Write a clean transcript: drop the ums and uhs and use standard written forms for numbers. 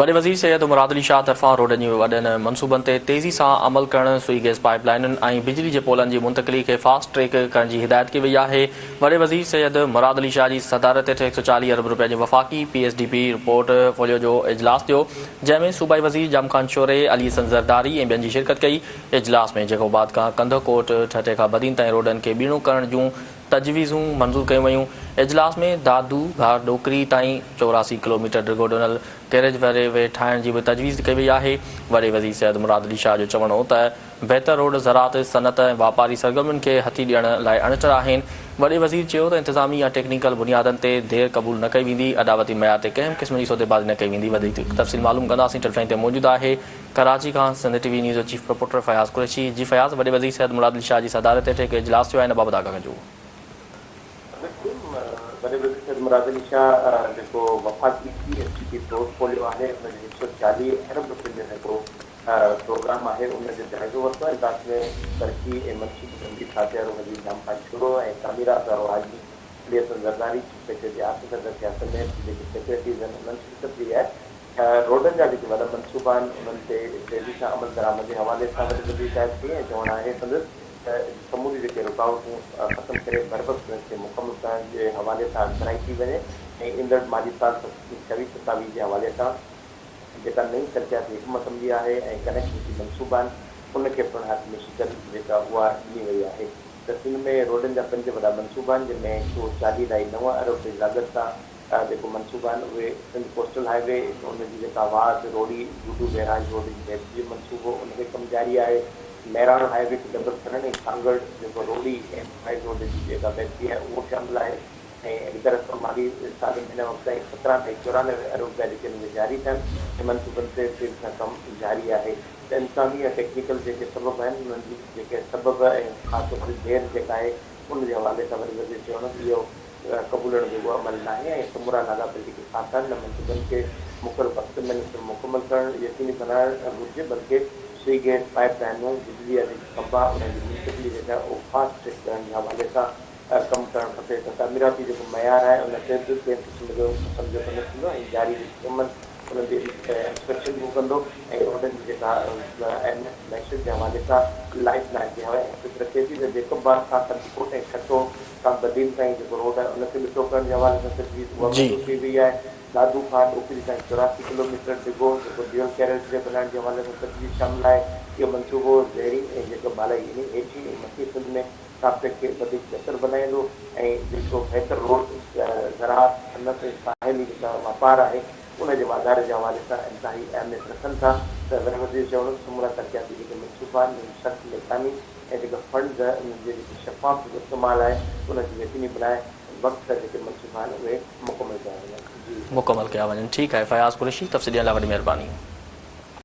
وڏي وزير سيد مراد علي شاهه طرفان روڊن جي وڏن منصوبن تي تيزي سان عمل ڪرڻ، سوئي گئس پائيپ لائينن ۽ بجلي جي پولن جي منتقلي کي فاسٽ ٽريڪ ڪرڻ جي هدايت ڪئي وئي آهي. وڏي وزير سيد مراد علي شاهه جي صدارت هيٺ 140 ارب رپين جي وفاقي P S D P portfolio جو اجلاس ٿيو، جنهن ۾ صوبائي وزير ڄام خان شوري، علي حسن زرداري ۽ ٻين جي شرڪت ڪئي. اجلاس ۾ جيڪب آباد کان ڪنڌڪوٽ، ٺٽي کان بدين تائين روڊن کي ٻيڻو ڪرڻ جون تجويزون منظور ڪيون ويون. اجلاس ۾ دادو گهار ڏوڪري تائين 84 ڪلوميٽر ڊگهو ڊونل ڪيريج وي وي ٺاهڻ جي به تجويز ڪئي وئي آهي. وڏي وزير سيد مراد علي شاهه جو چوڻ هو ته بهتر روڊ زراعت، صنعت ۽ واپاري سرگرمين کي هٿي ڏيڻ لاء اڻٽر آهن. وڏي وزير چيو ته انتظامي يا ٽيڪنيڪل بنيادن تي دير قبول نه ڪئي ويندي، اڏاوتي معيار تي ڪنهن به قسم جي سوديبازي نه ڪئي ويندي. وڌيڪ تفصيل معلوم ڪنداسين ٽيليفون تي موجود آهي. ڪراچي کان سنڌ ٽي وي نيوز جو چيف رپورٽر فياض قريشي. جي فياض، وڏي وزير سيد مراد علي شاهه جي صدارت هيٺ هڪ اجلاس ٿيو آهي ان بابت آگاهه ڪجو. بلڪل، وڏي وزير سيد مراد علي شاهه جيڪو وفاقي P S D P portfolio آهي ان جو 140 ارب رپين جو جيڪو پروگرام آهي ان جو جائزو ورتو آهي. اجلاس ۾ ترقي ۽ منصوبي بندي کاتي وارو وزير ڄام خان شورو ۽ تعميرات وارو حاجي علي حسن زرداري، چيف سيڪريٽري آصف حيدر شاهه سميت جيڪي سيڪريٽريز آهن انهن شرڪت ڪئي آهي. روڊن جا جيڪي وڏا منصوبا آهن انهن تي تيزي سان عملدرآمد جي حوالي سان وڏي وزير هدايت ڪئي ۽ چوڻ آهي سندس ته سموريون جيڪي رڪاوٽون ختم ڪري بروقت انهن کي مڪمل ڪرڻ جي حوالي سان اڳڀرائي ڪئي وڃي ۽ ايندڙ مالي سال 26 27 جي حوالي سان جيڪا نئين ترقياتي حڪمت عملي آهي ۽ ڪنيڪٽوٽي منصوبا آهن ان کي پڻ حتمي شڪل جيڪا اها ڏني وئي آهي ته سنڌ ۾ روڊن جا پنج وڏا منصوبا آهن جن ۾ 140.9 ارب رپين جي لاڳت سان جيڪو منصوبا آهن اهي سنڌ ڪوسٽل هاء وي ان جي جيڪا واڌ روهڙي جوڊو بئراج روڊ جي بهتري جو منصوبو ان تي ڪم جاري آهي مهراڻ هاء وي کي ڊبل ڪرڻ ۽ سانگهڙ جيڪو روهڙي ايم فائيو روڊ جي جيڪا بهتري آهي اهو شامل آهي ۽ هڪ طرف مالي سال ۾ هن وقت تائين 17.94 ارب رپيا جيڪي آهن اهي جاري ٿيا آهن ۽ منصوبن تي تيزي سان ڪم جاري آهي ته انتظامي يا ٽيڪنيڪل جيڪي سبب آهن انهن جي جيڪي سبب ۽ خاص طور تي دير جيڪا آهي ان جي حوالي سان وڏي وزير چيو ته اهو قبولڻ جوڳو عمل ناهي ۽ سمورا لاڳاپيل جيڪي کاتا آهن انهن منصوبن کي مقرر وقت ۾ نه صرف مڪمل ڪرڻ يقيني بنائڻ گهرجي بلڪه سوئي گئس پائيپ لائنون، بجلي جا جيڪي کنڀا انهن جي منتقلي جيڪا آهي اهو فاسٽ ٽريڪ ڪرڻ جي حوالي سان ڪم ڪرڻ کپي ته تعميراتي جيڪو معيار آهي ان تي به ڪنهن قسم جو سمجهوتو نه ٿيندو ۽ جاري جيڪي ڪم آهن انهن تي انسپيڪشن به هو ڪندو ۽ روڊن جي جيڪا اهميت معيشت جي حوالي سان لائيف لائين جي حيثيت رکي ٿي ته جيڪب آباد کان ڪنڌڪوٽ ۽ ٺٽو کان بدين تائين جيڪو روڊ آهي ان کي ٻٽو ڪرڻ جي حوالي سان تجويز اها منظور ڪئي وئي آهي. دادو کان ڏوڪري تائين 84 ڪلوميٽر ڊگهو جيڪو ڊيول ڪيريج وي بنائڻ جي حوالي سان تجويز شامل آهي. اهو منصوبو زهري ۽ جيڪب بالائي يعني هيٺين ۽ مٿين سنڌ ۾ رابطي کي وڌيڪ بهتر بنائيندو ۽ جيڪو بهتر روڊ زراعت، صنعت ۽ ساحلي جيڪا واپار آهي ان جي واڌاري جي حوالي سان انتهائي اهميت رکن ٿا ته وڏي وزير چيو ته سمورا ترقياتي جيڪي منصوبا آهن انهن جي سخت نگراني ۽ جيڪا فنڊز انهن جي جيڪي شفاف جيڪو استعمال آهي ان کي يقيني بڻائي وقت سر جيڪي منصوبا آهن اهي مڪمل ڪيا وڃن. جي. مڪمل ڪيا وڃن. ٺيڪ آهي فياض قريشي تفصيل ڏيڻ لاء وڏي مهرباني.